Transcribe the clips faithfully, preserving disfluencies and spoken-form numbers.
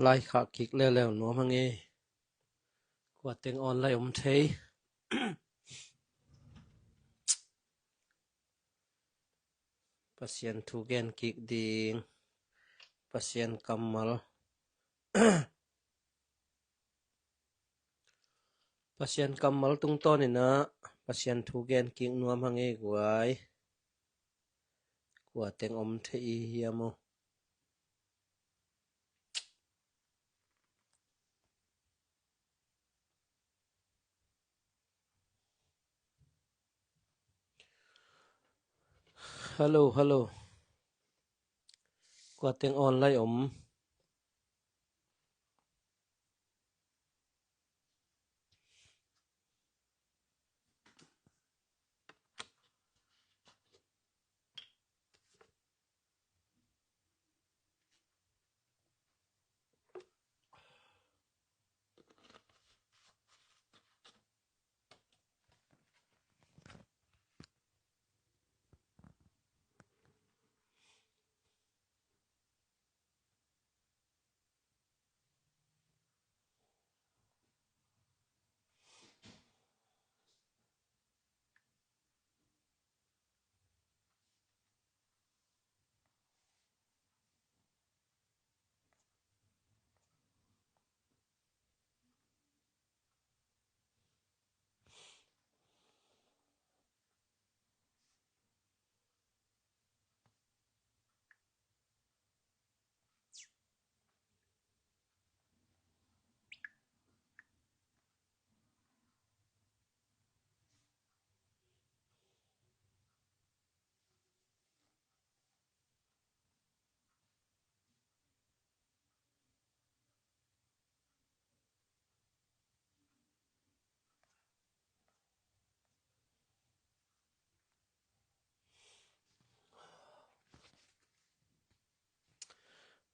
Lai khah kik leuleu nuam hang e. Kua teng on lai om thei. Pasian thu gen kik ding. Pasian kammal. Pasian kammal tungtawn in ah Pasian thu gen kik nuam hang e guai. Kua teng om thei i hiam aw? Hello, hello. Kua teng on lai om?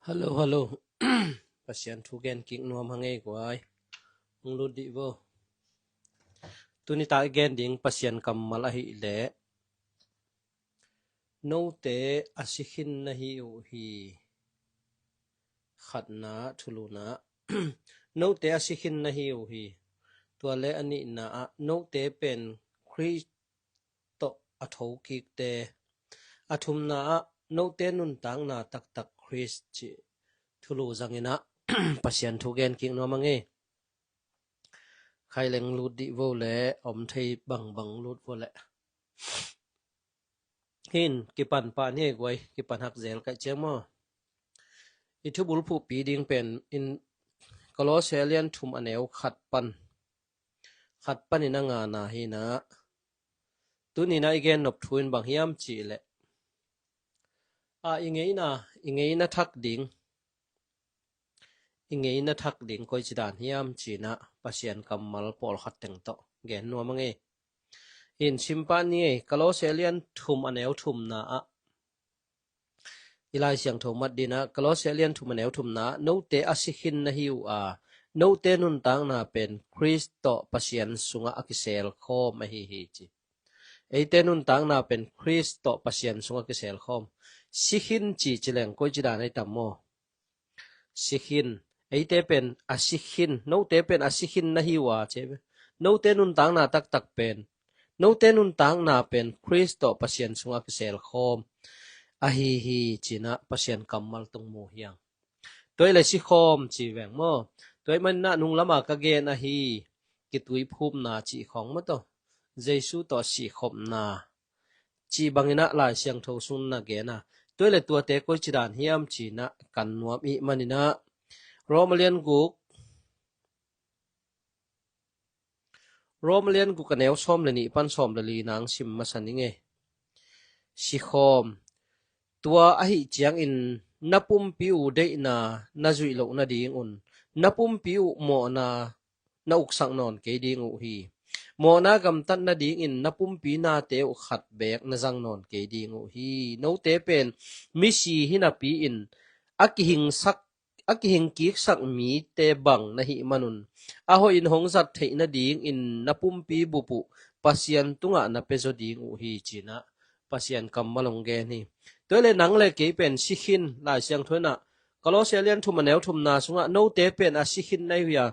Hello, hello. Pasian thu gen kik nuam hang e guai. Hong lut dih vo. Tuni tak i gen ding Pasian kammal ahih leh, note a si khin na hi uh hi. Khatna thulu-in ah, note a si khin na hi uh hi. Tua le a nihna ah, note pen Khrist tawh a thokikte. A thumna ah, note nuntakna taktak Khrist cih thulu zangin ah Pasian thu gen kik nuam hang e. Khai leng lut dih vo le, om thei bangbang lut vo le. Hin, kipan pah ni e guai, kipan hak zel kaih ciang maw. I thubulphuhpi ding pen in Kolose a lian thum a neu khat pan, khat panin a ngana hi-in ah, tuni-in ah i gen nop thu in bang hiam cih leh, a, i ngeina, i ngeina thak ding, i ngeina thak ding koici dan hiam ci-in ah Pasian kammal pawlkhat teng tawh gen nuam hang e. In sim pah ni e, Kolose a lian thum a neu thumna ah, i Lai Siangtho mat ding ah, Kolose a lian thum a neu thumna ah, note a si khin na hi uh a, note nuntakna pen Khrist tawh Pasian sungah a kiselkhawm ahi hi ci. Eite nuntakna pen Khrist tawh Pasian sungah kiselkhawm. Si khin ci ci leng koici dan ahi tam maw? Si khin. Eite pen a si khin. Note pen a si khin na hi uh a ci. Note nuntakna taktak pen, note nuntakna pen Khrist tawh Pasian sungah kiselkhawm ahi hi ci-in ah Pasian kammal tung mu hi hang. Tua hi leh sikhawm ci veng maw. Tua ahih manin ah nung lam a ka gen ahi, kituiphumna cih khawng maw tawh, Jesu tawh sihkhopna cih bangin ah Lai Siangtho sung na gen a. Tua hi leh tuate koici dan hiam ci-in ah kan nuam ahih manin ah, Rom a lian guk, Rom a lian guk a neu sawm le nih pan sawm le li-na hong sim masa ning e. Sikhawm. Tua ahih ciangin na pumpi uh deihna na zuih loh nadingun, na pumpi uh mawhna na uksak nawn kei ding uh hi. Mawhna gamtat nadingin na pumpi nate uh khat beek na zang nawn kei ding uh hi. Note pen misi hi napi-in a kihingsak, a kihingkiksak mite bang na hih manun, a hoihin hong zat theih nadingin na pumpi bup uh Pasian tungah na pia zaw ding uh hi ci-in ah Pasian kammal hong gen hi. Tua hi leh nang le kei pen si khin, Lai Siangtho in ah Kolose lian thum a neu thumna sungah note pen a si khin na hi uh hi a,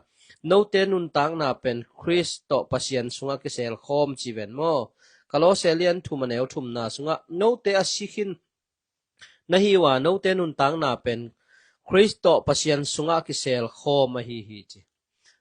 note nuntakna pen Khrist tawh Pasian sungah kisel khawm ci ven maw? Kolose lian thum a neu thumna sungah note a si khin na hi uh a, note nuntakna pen Khrist tawh Pasian sungah kisel khawm ahi hi ci.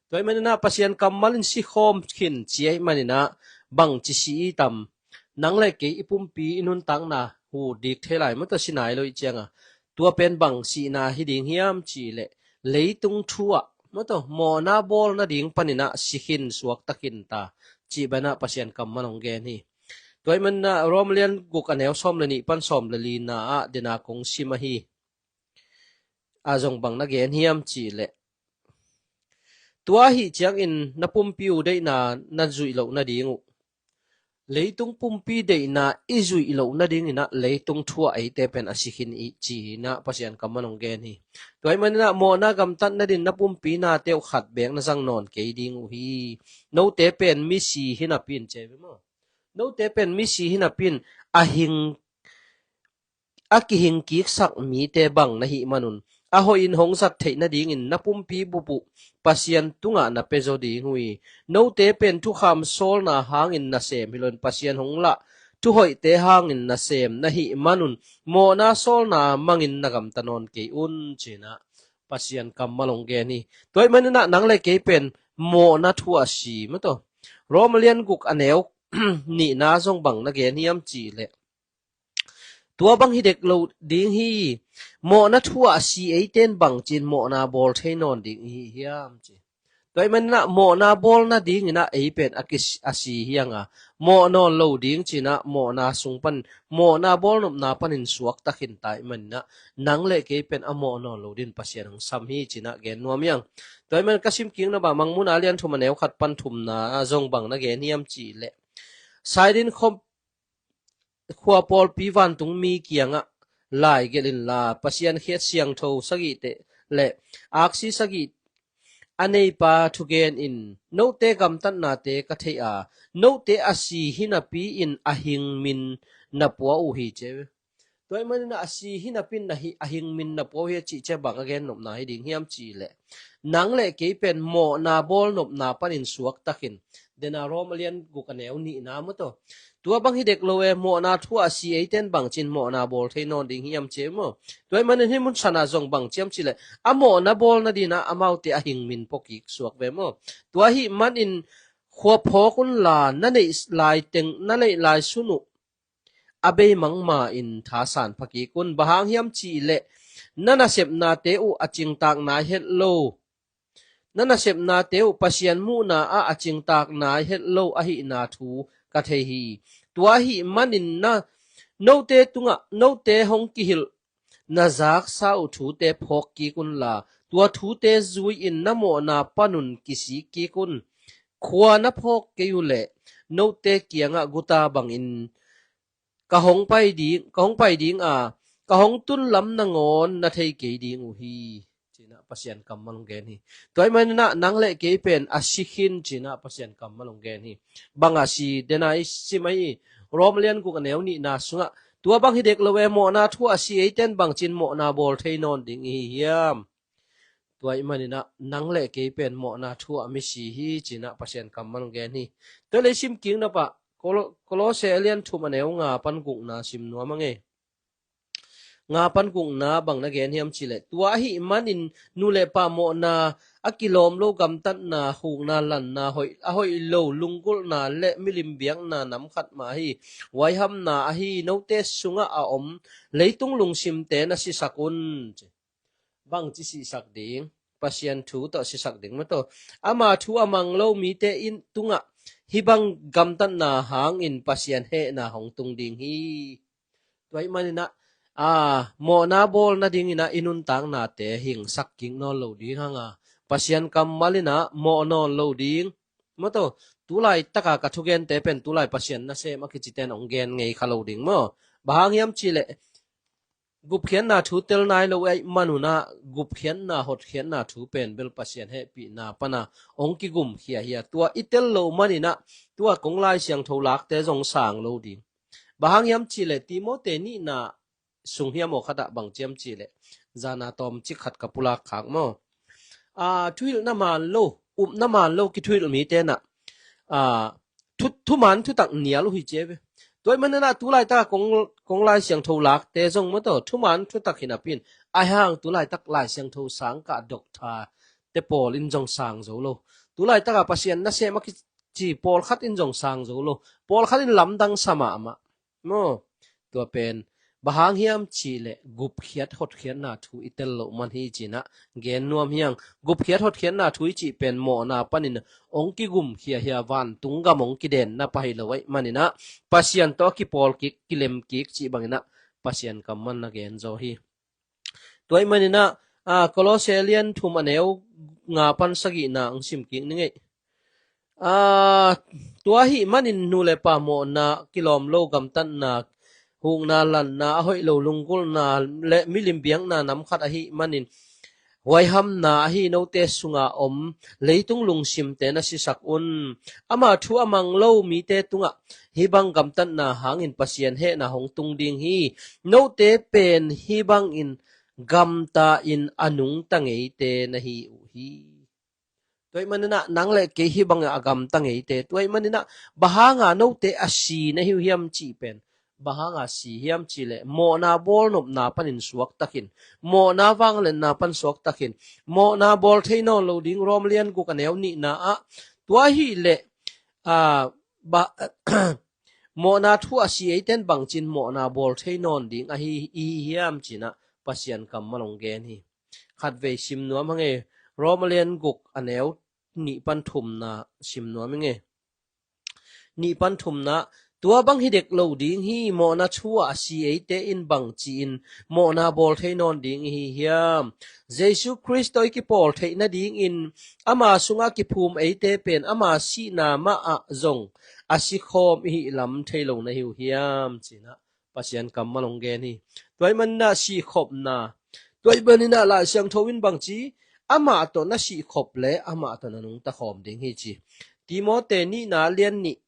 Tua ahih manin ah Pasian kammal in si khawm khin ci ahih manin ah bangci si i tam? Nang le kei i pumpi i nuntakna hu dik thei lai maw tawh, si nai lo i cianga. Tua pen bang sihna hi ding hiam cih leh leitung thu ah maw tawh, mawhna bawl nading panin ah si khin, suakta khin ta cih banah Pasian kammal hong gen hi. Tua ahih manin ah Rom lian guk a neu sawm le nih pan sawm le lina ah dena kong sim ahi. A zong bang na gen hiam cih leh, tua ahi ciangin na pumpi uh deihna na zuih loh nading uh, leitung pumpi deihna i zuih loh nadingin ah leitung thu ah eite pen a si khin i ci hi in ah Pasian kammal hong gen hi. Tua ahih manin ah mawhna gamtat nadin na pumpi nate uh khat beek na zang nawn kei ding uh hi. Note pen misi hi napi in, ci ve maw? Note pen misi hi napi in a hing a kihing kiksak mite bang na hih manun, a hoihin hong zat theih nadingin na pumpi bup uh Pasian tungah na pia zaw ding uh hi. Note pen thukham sawlna hangin nasem hi loin Pasian hong lah thuhoihte hangin nasem na hih manun, mawhna sawlna mangin na gamta nawn kei un, ci-in ah Pasian kammal hong gen hi. Tua ahih manin ah nang le kei pen mawhna thu ah si maw tawh. Rom lian guk a neu nihna zong bang na gen hiam cih leh, tua bang hi dek lo ding hi. Mawhna thu ah a si eite in bangci in mawhna bawl thei nawn ding i hi hiam ci. Tua ahih manin ah mawhna bawl nadingin ah ei pen a kis-, a si hi hang a, mawh nawn lo ding ci-in ah mawhna sung pan, mawhna bawl nopna panin suakta khin ta ahih manin ah nang le kei pen a mawh nawn lo dingin Pasian hong sam hi ci-in ah gen nuam hi hang. Tua ahih manin ka sim kik nop ah Mangmuhna lian thum a neu khat pan thumna ah zong bang na gen hiam cih leh, Sidon khua khua pawlpi vantungmi kiangah lai gelh inla, Pasian khiat siangtho sagihte le aksi sagih a neipa thugen in, note gamtatnate ka thei a, note a si hi napi-in a hing min na pua uh hi, ci. Tua ahih manin a si hi napi-in na hi, a hing min na pua uh hi a cih ciang bang a gen nopna hi ding hiam cih leh, nang le kei pen mawhna bawl nopna panin suakta khin. Dena Rom a lian guk a neu nihna maw tawh. Tua bang hi dek lo e, mawhna thu ah a si eite in bangci in mawhna bawl thei nawn ding hiam ci maw? Tua ahih manin hih mun sanah zong bang ci hiam cih leh, a mawhna bawl nadingin ah amaute a hing min pua kik suak ve maw? Tua ahih manin khua phawk unla, na neih lai teng, na neih lai sun uh a bei mangma in thasan pha kik un. Bang hang hiam cih leh, na nasepnate uh a cingtak nai het lo, na nasepnate uh Pasian muhna ah a cingtak nai het lo ahihna thu ka thei hi. Tua ahih manin na, note tungah, note hong kihilh na zaksa uh thute phawk kik unla, tua thute zui-in na mawhna panun kisik kik un. Khua na phawk kei uh leh, note kiangah guta bangin ka hong pai ding, ka hong pai ding a, ka hong tun lam nangawn na thei kei ding uh hi, ci-in ah Pasian kammal hong gen hi. Tua ahih manin ah nang le kei pen a si khin, ci-in ah Pasian kammal hong gen hi. Bang a si, dena i sim ahi, Rom lian guk a neu nihna sungah, tua bang hi dek lo e, mawhna thu ah a si eite in bangci in mawhna bawl thei nawn ding i hi hiam? Tua ahih manin ah nang le kei pen mawhna thu ah misi hi, ci-in ah Pasian kammal hong gen hi. Tua leh i sim kik nop ah Kolo-, Kolose a lian thum a neu nga pan gukna sim nuam hang e. Nga pan gukna bang na gen hiam cih leh, tua ahih manin nu le pa mawhna, a kilawm lo gamtatna, hukna, lanna, hoih, a hoih lo lunggulhna le milim biakna nam khat mah hi. Huaihamna ahi, note sungah a om leitung lungsimte na sisak un, ci. Bangci sisak ding? Pasian thu tawh sisak ding maw tawh. Ama thu a mang lo mite in tungah hih bang gamtatna hangin Pasian hehna hong tung ding hi. Tua ahih manin ah, a, mawhna bawl nadingin ah i nuntaknate hingsak kik nawn lo ding hang a, Pasian kammal in ah mawh nawn lo ding. Maw tawh, tu laitaka ka thugente pen tu lai Pasian nasem a kicite in hong gen ngei kha lo ding maw? Bang hang hiam cih leh, gupkhiatna thu tel nai lo ahih manun ah, gupkhiatna, hotkhiatna thu pen bel Pasian hehpihna pan a hong kigumkhia hi a, tua i tel loh manin ah, tua kong Lai Siangtho lakte zong sang lo ding. Bang hang hiam cih leh, Timote nihna sung hiam aw khat ah bang ci hiam cih leh, Zana tawm cik khat ka pulak khak maw. A, thuhilhna man lo, upna man lo kithuhilh mite nah, a, thu, thuman thutak nial uh hi cia ve. Tua ahih manin ah tu laitak kong, kong Lai Siangtho lakte zong maw taw, thuman thutak hi napi in, ahi hang tu laitak Lai Siangtho sang kah doctor te pawl in zong sang zo lo. Tu laitak a Pasian nasem a kici pawlkhat in zong sang zo lo. Pawlkhat in lamdang sa mahmah. Maw, tua pen bang hang hiam cih leh gupkhiat hotkhiatna thu i tel loh man hi ci-in ah gen nuam hi hang. Gupkhiat hotkhiatna thu i cih pen mawhna panin hong kigumkhia hi a, vantung gam hong kidenna pa hi lo ahih manin ah Pasian tawh a kipawl kik, kilem kik cih bangin ah Pasian kammal na gen zaw hi. Tua ahih manin ah, a, Kolose lian thum a neu nga pan sagihna hong sim kik ning ei. A, tua ahih manin nu le pa mawhna, kilawm lo gamtatna, hukna, lanna, a hoih lo lunggulhna le milim biakna nam khat ahih manin huaihamna ahi note sunga om leitung lungsimte na sisak un. Ama thu a mang lo mite tungah hih bang gamtatna hangin Pasian hehna hong tung ding hi. Note pen hih bangin gamta in a nungta ngeite na hi uh hi. Tua ahih manin ah nang le kei hih bangin a gamta ngeite. Tua ahih manin ah bang hanga note a si na hi uh hiam cih pen, bang hanga si hiam cih leh mawhna bawlnopna panin suaktakin, mawhna vangliatna pan suaktakin, mawhna bawl thei nawn lo ding. Rom lian guk a neu nihna ah, tua ahih leh, a, ba, mawhna thu a si eite in bangci in mawhna bawl thei nawn ding ahi i hi hiam ci-in ah Pasian kammal hong gen hi. Khatvei sim nuam hang e. Rom lian guk a neu nih pan thumna sim nuam hang e. Nih pan thumna, tua bang hi dek lo ding hi. Mawhna thu a si eite in bangci in mawhna bawl thei nawn ding i hi hiam? Jesu Khrist tawh i kipawl theih nadingin ama sungah kiphum eite pen ama sihna mah ah zong a sikhawm i hih lam thei lo na hi uh hiam ci-in ah Pasian kammal hong gen hi. Tua ahih manin ah sihkhopna, tua ahih manin ah Lai Siangtho in bangci, amah tawh na sihkhop leh amah tawh na nungta khawm ding hi ci. Timote nihna lian nih,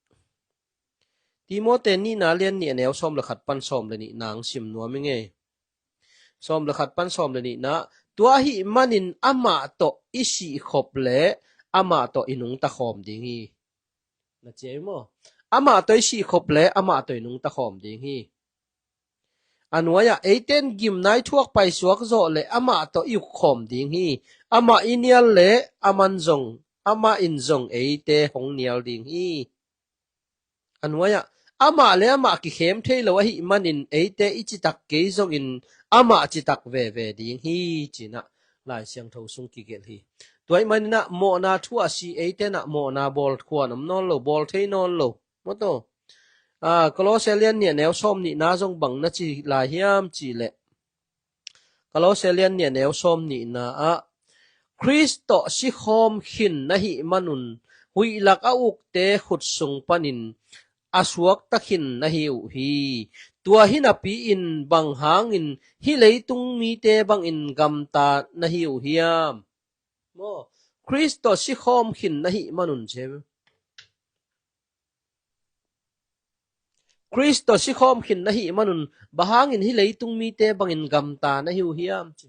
Timote nihna lian nih a neu sawm le khat pan sawm le nihna hong sim nuam hang e. Sawm le khat pan sawm le nihna, tua ahih manin amah tawh i sihkhop leh amah tawh i nungta khawm ding hi. Na ci ei maw? Amah tawh i sihkhop leh amah tawh i nungta khawm ding hi. A nuai-ah eite in gimna i thuak paisuak zawh leh amah tawh i uk khawm ding hi. Amah i nial leh aman zong, amah in zong eite hong nial ding hi. A nuai-ah amah le amah kikhem thei lo ahih manin eite i citak kei zongin amah citak veve ding hi ci-in ah Lai Siangtho sung kigelh hi. Tua ahih manin ah mawhna thu a si eite in ah mawhna bawl khuan om nawn lo, bawl thei nawn lo. Maw taw. A, Kolose lian nih a neu sawm nihna zong bang na ci lai hiam cih leh, Kolose lian nih a neu sawm nihna ah, Khrist tawh sikhawm khin na hih manun huih lak a ukte khut sung panin a suakta khin na hi uh hi. Tua hi napi-in bang hangin hih leitung mite bangin gamta na hi uh hiam? Maw, Khrist tawh sikhawm khin na hih manun ci. Khrist tawh sikhawm khin na hih manun bang hangin hih leitung mite bangin gamta na hi uh hiam ci.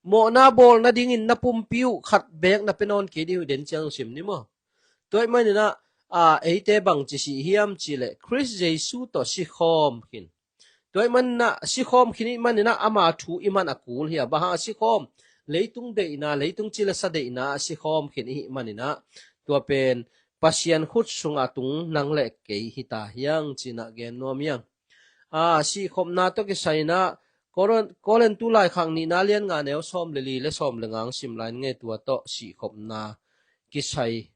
Mawhna bawl nadingin na pumpi uh khat beek na pia nawn kei ding uh hi, den ciang sim ni maw. Tua ahih manin ah, a, eite bangci si hiam cih leh Khrist Jesu tawh sikhawm khin. Tua ahih manin ah sikhawm khin i hih manin ah ama thu i man a kul hi a, bang hang a sikhawm? Leitung deihna, leitung cilesa deihna a sikhawm khin i hih manin ah tua pen Pasian khut sungah tung nang le kei hi ta hi hang ci-in ah gen nuam hi hang. A, sihkhopna tawh kisai-in ah Korin, Korin tu laikhak nihna lian nga neu sawm le li le sawm le nga hong sim lai ning e, tua tawh sihkhopna kisai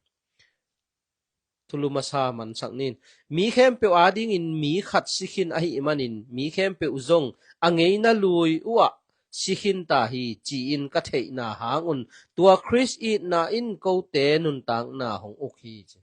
thulu masa mansak ning. Mi khempeuh adingin mi khat si khin ahih manin mi khempeuh zong a ngeina lui uhah si khin ta hi, ci-in ka theihna hang un tua Khrist itna in kote nuntakna hong uk hi ci.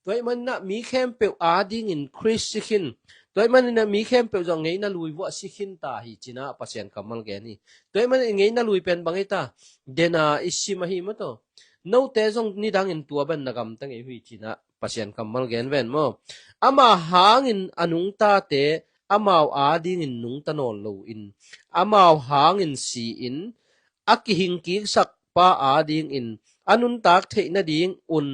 Tua ahih manin ah mi khempeuh adingin Khrist si khin. Tua ahih manin ah mi khempeuh zong ngeina lui vuah si khin ta hi ci-in ah Pasian kammal gen hi. Tua ahih manin ngeina lui pen bang hi ta? Dena i sim ahi maw taw. Note zong nidangin tua bang na gamta ngei uh hi ci-in ah Pasian kammal gen ven maw. Ama hangin a nungtate amau adingin nungta nawn loin, amau hangin si-in, a kihingkiksak pa adingin a nuntak theih nadingun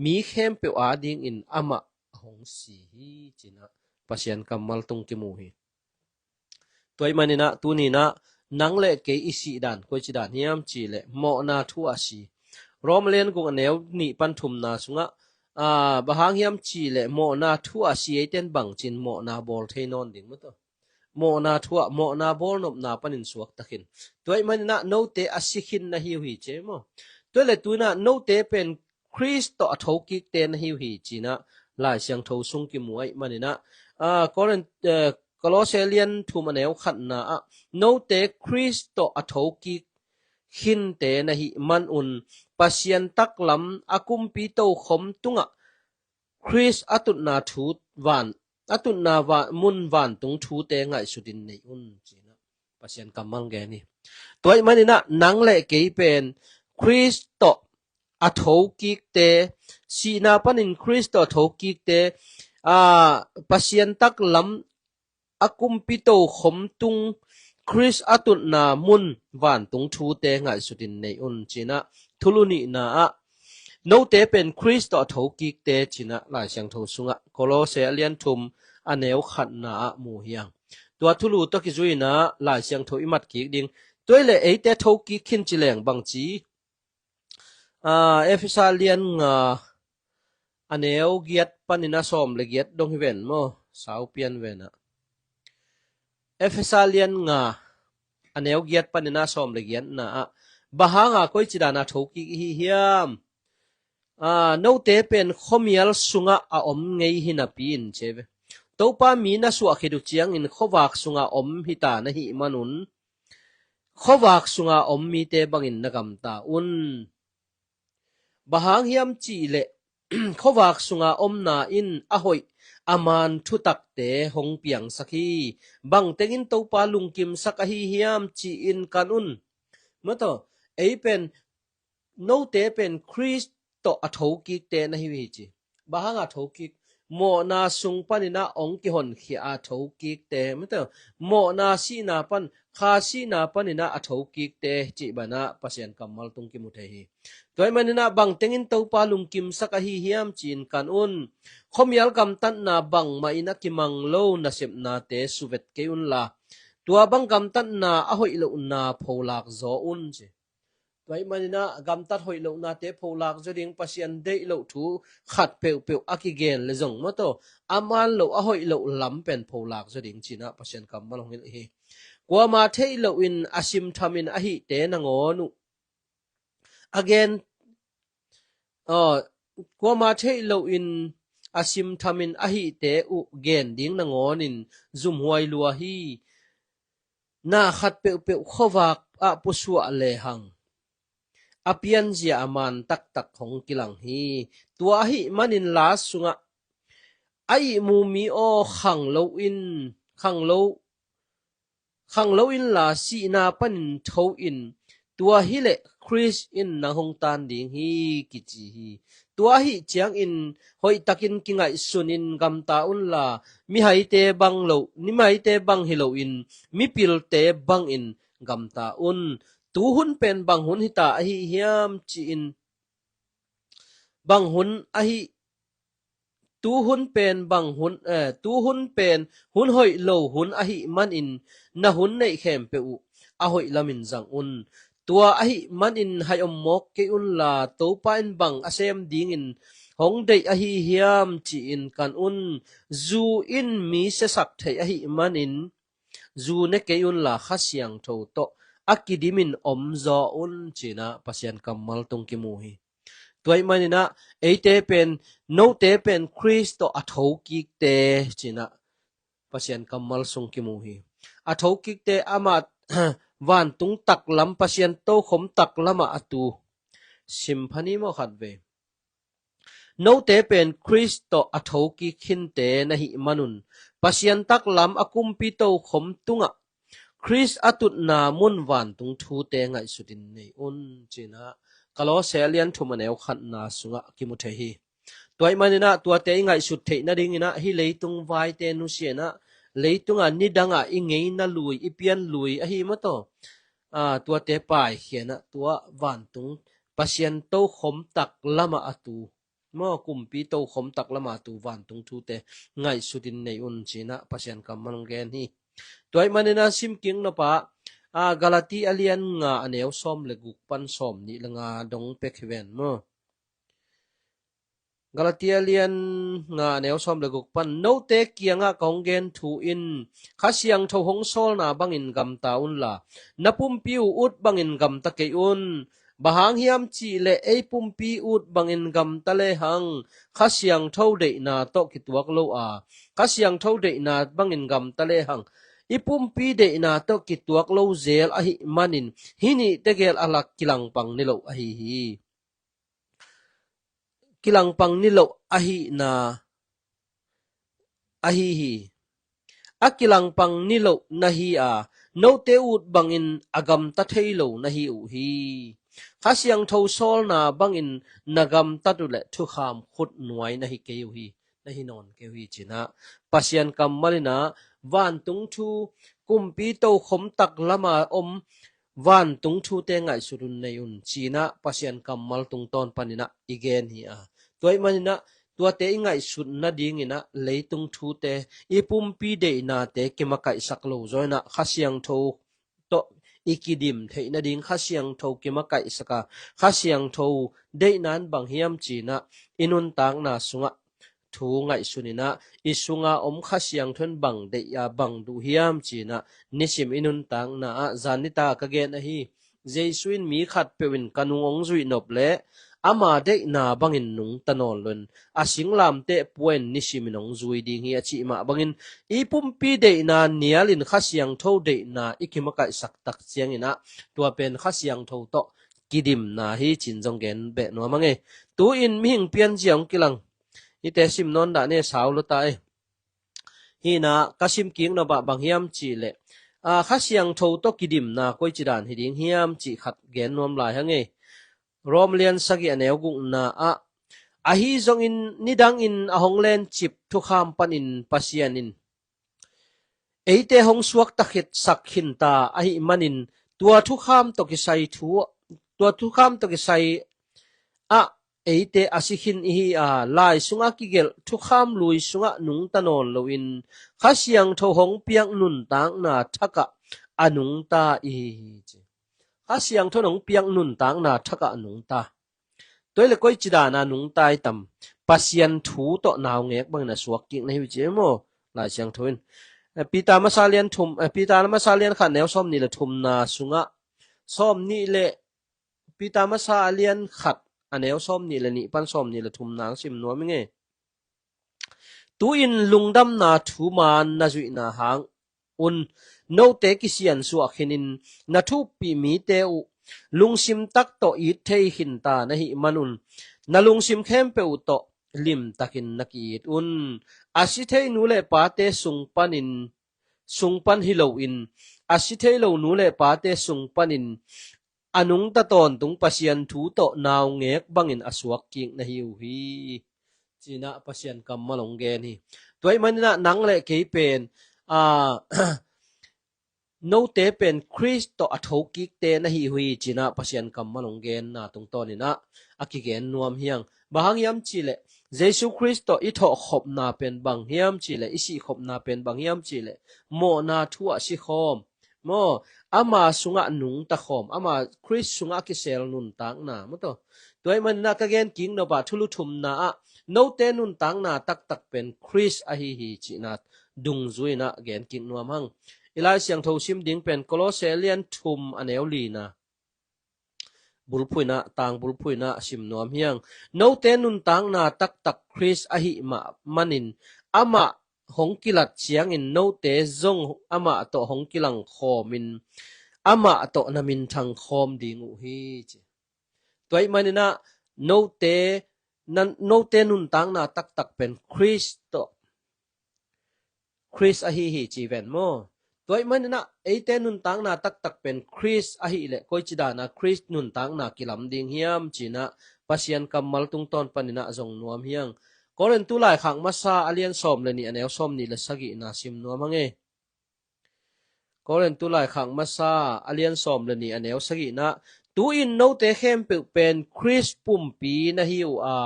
mi khempeuh adingin amah a hong si hi, cinah Pasian kammal tung kimu hi. Tua ih maninah tuninah nang le kei i sih dan koici dan hiam cih leh mawhna thu a si. Rom lian guk a neu nih pan thumna sungah, aa, bang hang hiam cih leh mawhna thu a si eiten bangcin mawhna bawl thei nawn ding maw taw. Mawhna thu ah mawhna bawlnopna panin suaktakin. Tua ih maninah note a si khin na hi uh hi ci maw. Tua le tuinah note pen Khrist tawh a thokikte na hi uh hi cinah Lai Siangtho sung kimu ahih maninah, aa, Korin, eh, Kolose lian thum a neu khatna ah note Khrist tawh a thokik khinte na hih manun Pasian taklam a kumpi tokhom tungah Khrist a tutna thu van, a tutna va-, mun vantung thute ngaihsutin nei un cinah Pasian kammal gen hi. Tua ih maninah nang le kei pen Khrist tawh a thokikte, sihna panin Khrist tawh a thokikte, aa, Pasian taklam a kumpi tokhom tung Khrist a tutna mun vantung thute ngaihsutin nei un cinah thulu nihna ah note pen Khrist tawh a thokikte cinah Lai Siangtho sungah Kolose a lian thum a neu khatna ah mu hiang. Tua thulu tawh kizuinah Lai Siangtho i matkik ding. Tua ih le eite thokik khin ci leng bangci. Aa, Efesa lian nga a neu giat panin a sawm le giat dong hi ven maw, sau pian venah. Efesa lian nga a neu giat panin a sawm le giatna ah bang hanga koici dana thokik i hi hiam? Aa, note pen khuamial sungah a om ngei hi napi in ci ve. Topa mi na suah khit uh ciangin khuavak sunga om hita na hih manun khuavak sunga om mite bangin na gamta un. Bang hang hiam cih leh khuavak sunga omna in a hoih a man thutakte hong piangsak hi. Bangtengin Topa lungkimsak ahi hiam ci-in kan un. Maw taw, ei pen note pen Khrist tawh a thokikte na hi uh hi ci. Bang hanga thokik? Mawhna sung paninah hong kihonkhia a thokikte, maw taw, mawhna sihna pan, kha sihna paninah a thokikte cih banah Pasian kammal tung kimu thei hi. Tua ih maninah bangtengin Topa lungkimsak ahi hiam ci-in kan un. Khuamial gamtatna bangmah in a kimang lo nasepnate suvet kei unla, tua bang gamtatna a hoih lohna pholak zaw un ci. Tua ih maninah gamtat hoih lohnate pholak zaw ding, Pasian deih loh thu khat peuhpeuh a kigen le zong maw taw, a man loh a hoih loh lam pen pholak zaw ding cinah Pasian kammal hong hilh hi. Kuama theih lohin a simthamin ahihte nangawn uh a gen, aw, kuama theih lohin a simthamin ahihte uh gen ding nangawnin zumhuai lua hi. Na khat peuhpeuh khuavak ah pusuah lehang a pianzia a man taktak hong kilang hi. Tua ahih manin la sungah a ihmu mi aw khang loin, khang lo, khang lo inla sihna panin tho in, tua hileh Khrist in nang hong tan ding hi kici hi. Tua ahih ciangin hoihtakin kingaihsunin gamta unla, mihaite bang lo, mihaite bang hi loin mipilte bangin gamta un. Tuhun pen bang hun hita ahi hiam ci-in, bang hun ahi, tuhun pen bang hun, eh, tuhun pen hun hoih lo hun ahih manin na hun neih khempeuh uh a hoih lamin zang un. Tua ahih manin hai om mawk kei unla, Topa in bang a sem dingin hong deih ahi hiam ci-in kan un. Zu in mi siasak thei ahih manin zu ne kei unla, Kha Siangtho tawh a kidimin om zaw un cinah Pasian kammal tung kimu hi. Tua ih maninah eite pen, note pen Khrist tawh a thokikte cinah Pasian kammal sung kimu hi. A thokikte amah vantung taklam, Pasian tokhom taklamah a tu. Sim pha ni maw khat ve. Note pen Khrist tawh a thokik khinte na hih manun Pasian taklam a kumpi tokhom tungah Khrist a tutna mun vantung thute ngaihsutin nei un cinah Kolose lian thum a neu khatna sungah kimu thei hi. Tua ih maninah tuate i ngaihsut theih nadinginah hih leitung vaite nusianah leitunga nidanga i ngeina lui, i pian lui ahi maw taw. A, tuate paikhia inah tua vantung Pasian tokhom tak lama a tu maw, kumpi tokhom tak lama tu vantung thute ngaihsutin nei un cinah Pasian kammal hong gen hi. Tua ih manina simkik nopah, a, Galati a lian nga a neu sawm le guk pan sawm nih le nga dong pek hi ven maw. Galati a lian nga a neu sawm le guk pan, note kiangah ka hong gen thu in Kha Siangtho hong sawlna bangin gamta unla, na pumpi uh ut bangin gamta kei un. Bang hang hiam cihleh ei pumpi ut bangin gamta lehang Kha Siangtho deihna tawh kituak lo a, Kha Siangtho deihna bangin gamta lehang i pumpi deihna tawh kituak lo zel ahih manin hih nih tegel a lak kilangpang niloh ahi hi. Kilangpang niloh ahihna ahi hi. A kilangpang niloh na hi a, note ut bangin a gamta thei lo na hi uh hi. Kha Siangtho sawlna bangin na gamtat uh leh thukham khut nuai na hi kei uh hi, na hi nawn kei uh hi cinah Pasian kammal inah vantung thu, kumpi tokhom tak lama om vantung thute ngaihsut un nei un cinah Pasian kammal tungtawn paninah i gen hi a. Tua ih maninah tuate i ngaihsut nadinginah leitung thute, i pumpi deihnate kimakaihsak lo zaw inah Kha Siangtho tawh i kidim theih nading Kha Siangtho kimakaihsak a, Kha Siangtho deihna in bang hiam cinah i nuntakna sungah thu ngaihsun inah i sunga om Kha Siangtho in bang deih a bang duh hiam cinah nisim i nuntakna ah zan nitak ka gen ahi. Jesu in mi khatpeuh in ka nung hong zuih nop leh ama deihna bangin nungta nawn loin a singlamteh pua in nisimin hong zui ding hi a cih mah bangin i pumpi deihna nialin Kha Siangtho deihna i kimakaihsak tak cianginah tua pen Kha Siangtho tawh kidimna hi cin zong gen beh nuam a ngei. Tu-in mihing pianzia hong kilang hite sim nawn dah ne sau lo ta ei. Hinah ka simkik nopah bang hiam cihleh, a, Kha Siangtho tawh kidimna koici dan hi ding hiam cih khat gen nuam lai hang ei. Rom lian sagih a neu gukna ah, ahi zongin nidangin a hong lencip thukham panin Pasian in eite hong suakta khit sak khinta ahih manin tua thukham tawh kisai thu, tua thukham tawh kisai ah eite a si khin ihi a, lai sungah kigelh thukham lui sungah nungta nawn loin Kha Siangtho hong piak nuntakna thakah a nungta ihi hi ci. Kha Siangtho in hong piak nuntakna thakah a nungta. Tua ih le koici dana nungta i tam? Pasian thu tawh naungek bangin a suak kik na hi uh ci maw? Lai Siangtho in, eh, Peter masa lian thum, eh, Peter masa lian khat neu sawm nih le thumna sungah sawm nih le Peter masa a lian khat a neu sawm nih le nih pan sawm nih le thumna ang sim nuam i ngei. Tu-in lungdamna thu man na zuihna hang un note kisiansuah khinin na thuppih mite uh lungsim tak tawh it thei khinta na hih man un na lungsim khempeuh uh tawh limtakin na ki-it un. A si thei nu le pate sung panin, sung pan hi loin a si thei lo nu le pate sung panin a nungta tawntung Pasian thu tawh naungek bangin a suak kik na hi uh hi. Cinah Pasian kammal hong gen hi. Tua ih maninah nang le kei pen, a, note pen Khrist tawh a thokikte na hi uh hi cinah Pasian kammal hong genna tungtawninah a kigen nuam hiang. Bang hang hiam cihleh Jesu Khrist tawh i thawhkhopna pen bang hiam cihleh, i sihkhopna pen bang hiam cihleh mawhna thu ah sikhawm maw, ama sungah nungta khawm, ama Khrist sungah a kisel nuntakna maw taw. Tua ih maninah ka gen kik nopah thulu thumna ah note nuntakna taktak pen Khrist ahi hi cihna dungzui inah gen kik nuam hang. I Lai Siangtho sim ding pen Kolose lian thum a neu lina, bulphuh inah, tang bulphuh inah sim nuam hiang. Note nuntakna taktak Khrist ahih mah manin amah hong kilat ciangin note zong amah tawh hong kilang khawmin amah tawh na minthang khawm ding uh hi ci. Tua ih maninah note, nan, note nuntakna taktak pen Khrist tawh, Khrist ahi hi ci ven maw. Tua ih maninah eite nuntakna taktak pen Khrist ahih leh koici dana Khrist nuntakna kilam ding hiam cinah Pasian kammal tungtawn paninah zong nuam hiang. Korintu laikhak masa a lian sawm le nih a neu sawm nih le sagihna sim nuam hang e. Korintu laikhak masa a lian sawm le nih a neu sagihna, tu-in note khempeuh pen Khrist pumpi na hi uh a,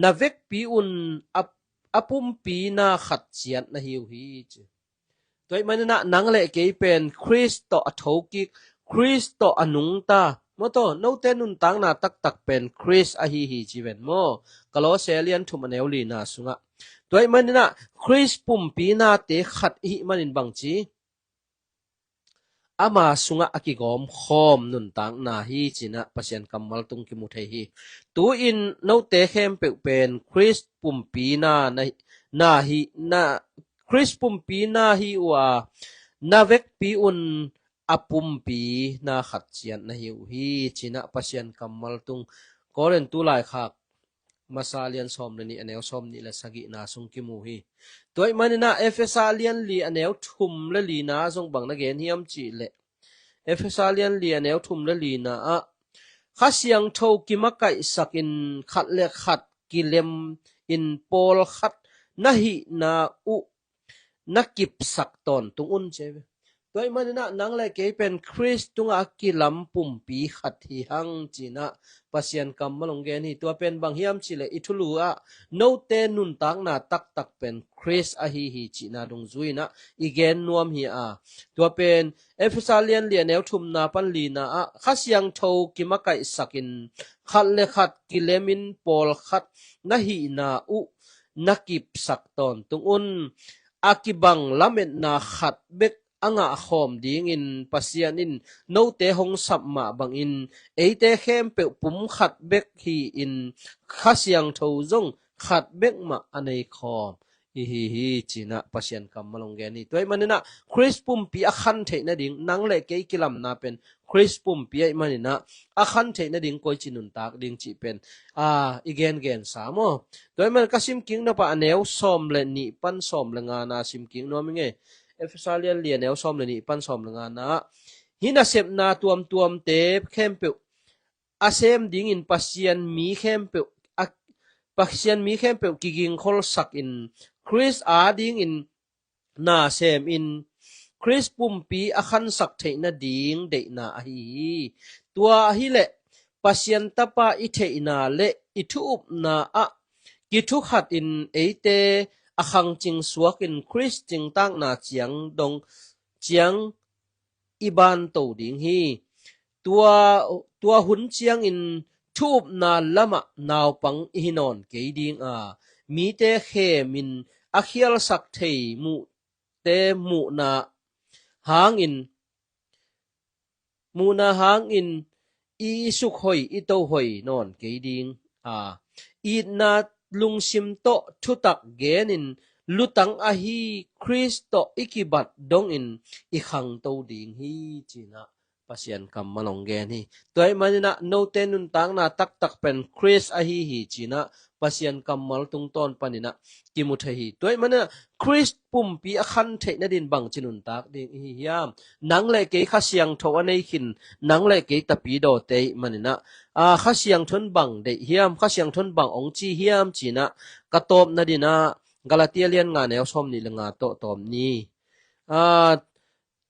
na vekpi un a, a pumpi na khat ciat na hi uh hi, ci. Tua ahih manin ah nang le kei pen Khrist tawh a thokik, Khrist tawh a nungta. Maw taw, note nuntakna taktak pen Khrist ahi hi ci ven maw. Kolose lian thum a neu lina sungah. Tua ahih manin ah Khrist pumpi nate khat i hih manin bang ci, ama sungah a kigawm khawm nuntakna hi ci-in ah Pasian kammal tung kimu thei hi. Tu-in note khempeuh pen Khrist pumpi na, na, na hi, na, Khrist pumpi na hi uh a, na vekpi un a pumpi na khat ciat na hi uh hi ci-in ah Pasian kammal tung. Korintu laikhak masa lian sawm le nih a neu sawm nih le sagihna sung kimu hi. Tua ahih manin ah Efesa lian li a neu thum le lina zong bang na gen hiam cih leh, Efesa lian li a neu thum le lina ah, Kha Siangtho kimakaihsak in khat le khat kilem in pawlkhat na hihna uh na kipsak tawntung un, ci ve. Tua ahih manin ah nang le kei pen Khrist tungah a kilam pumpi khat hi hang ci-in ah Pasian kammal hong gen hi. Tua pen bang hiam cih leh i thulu ah note nuntakna taktak pen Khrist ahi hi cihna dungzui-in ah i gen nuam hi a. Tua pen Efesa lian li a neu thumna pan lina ah Kha Siangtho kimakaihsak in khat le khat kilem in pawlkhat na hihna uh na kipsak tawntung un. A kibang lametna khat bek a ngah khawm dingin Pasian in note hong sap mah bangin eite khempeuh pum khat bek hi-in Kha Siangtho zong khat bek mah a nei khawm i hi hi ci-in ah Pasian kammal hong gen hi. Tua ahih manin ah Khrist pumpi a khan theih nading nang le kei kilamna pen Khrist pumpi ahih manin ah a khan theih nading koici nuntak ding cih pen, a, i gengen sa maw. Tua ahih manin ka sim kik nop ah a neu sawm le nih pan sawm le ngana sim kik nuam ing e. Efesa lian li a neu sawm le nih pan sawm le ngana ah, hih nasepna tuamtuamte khempeuh a sem dingin Pasian mi khempeuh, a, Pasian mi khempeuh kigingkholsak in Khrist adingin na sem in Khrist pumpi a khansak theih nading deihna ahi hi. Tua hileh Pasian Tapa i theihna le i thu-upna ah kithukhat in eite a khangcing suak in Khrist cingtakna ciang dong ciang i banto ding hi. Tua, tua hun ciangin thu-upna lamah naupang i hi nawn kei ding a, mite khemin a khialsak thei muhte muhna hangin, muhna hangin i sukhoi, i tohoi nawn kei ding a, itna lungsim tawh thutak genin lutang ahi Khrist tawh i kibat dongin i khangto ding hi, ci-in ah Pasian kammal hong gen hi. Tua ahih manin ah note nuntakna taktak pen Khrist ahi hi, ci-in ah Pasian kammal tungtawn panin ah kimu thei hi. Tua ahih manin ah Khrist pumpi a khan theih nadin bangci nuntak ding i hi hiam? Nang le kei Kha Siangtho a nei khin, nang le kei tapidawte ahih manin ah, a, Kha Siangtho in bang deih hiam, Kha Siangtho in bang hong ci hiam, ci-in ah ka tawp nadin ah Galatia lian nga neu sawm nih le nga tawh tawp ni. A,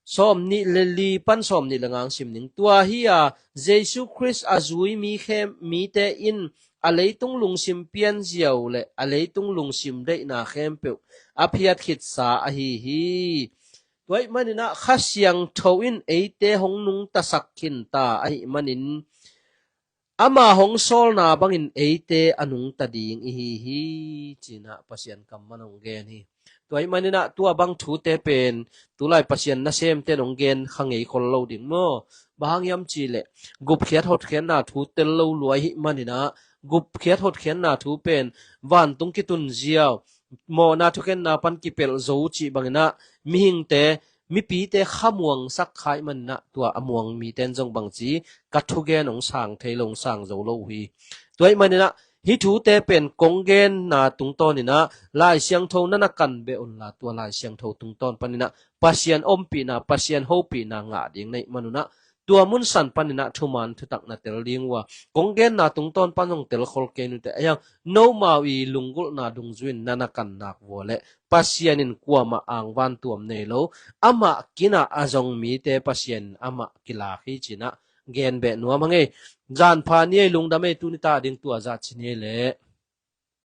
sawm nih le li pan sawm nih le nga hong sim ning. Tua hi a, Jesu Khrist a zui mi khem, mite in a leitung lungsim pianziau le a leitung lungsim deihna khempeuh a phiat khitsa ahi hi. Tua ahih manin ah Kha Siangtho in eite hong nungtasak khinta ahih manin ama hong sawlna bangin eite a nungta ding i hi hi, ci-in ah Pasian kammal hong gen hi. Tua ahih manin ah tua bang thute pen tulai Pasian nasemte in hong gen kha ngei khol lo ding maw. Bang hang hiam cih leh gupkhiat hotkhiatna thu tel lo lua ahih manin ah gupkhiat hotkhiatna thu pen vantung kitunziau, mawhna thukhenna pan kipelh zo cih bangin ah mihingte, mipite khamuangsak kha ahih manin ah tua a muang mite in zong bangci ka thugen hong sang thei lo, hong sang zo lo uh hi. Tua ahih manin ah hih thute pen kong genna tungtawnin ah Lai Siangtho na na kan beh unla, tua Lai Siangtho tungtawn panin ah Pasian ompihna, Pasian hopihna ngah ding na hih manun ah Tua mun san panin ah thuman thutak na tel ding uh a, kong genna tungtawn pan zong telkhol kei nute. Ahi hang nomau i lunggulhna dungzui in na na kan nak vua leh Pasian in kuamah angvan tuam nei lo. Amah kinah a zong mite Pasian in amah kilak hi ci-in ah gen beh nuam hang ei. Zanpha ni ei, lungdam ei, tuni ta ding tua zah ci ni ei leh.